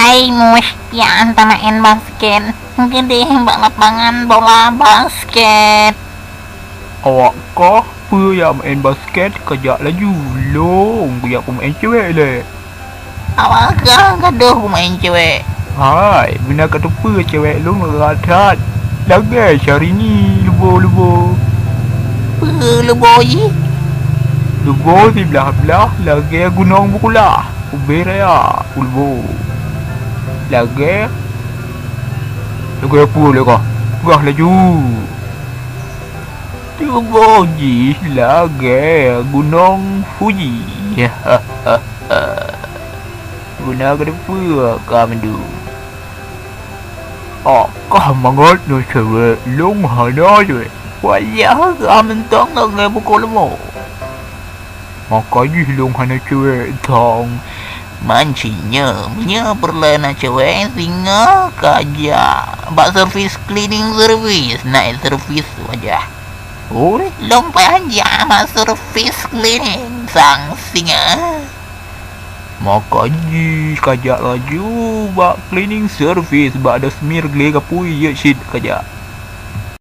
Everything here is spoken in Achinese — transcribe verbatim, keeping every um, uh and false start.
Ai muih, ya anta maén basket. Geudeh bak lapangan bola basket. Awak kah peue ya maén basket, kajak laju. Lôn kujak peumaén cewek lé. Awak kah gadôh peumaén cewek. Hai, beuna kateupeue cewek lôn rata that. Lagèe Syahrini Lubo-Lubo. Peue Lubo jih? Lubo siblah-blah lagèe gunong Bukula. Ubé raya Lubo. Lagèe, lagèe peue lé kah? Peugah laju. Tuboh jih lagèe gunong Fuji. Guna kateupeue kah mandum. Oh, kah mangat nyoe cewek, lôn hana cewek. Wajah kah mantong lagèe bukon leumo. Maka jih lôn hana cewek, Thang. Mancing nyoe, meunyoe peureulèe na cewek, singoh kajak bak servis cleaning service, night service wajah. Ui, lôn payah jak bak servis cleaning, Thang, singoh. Maka jih kajak laju bak cleaning service, bak ada smear glé kapui, jeuet cit kajak.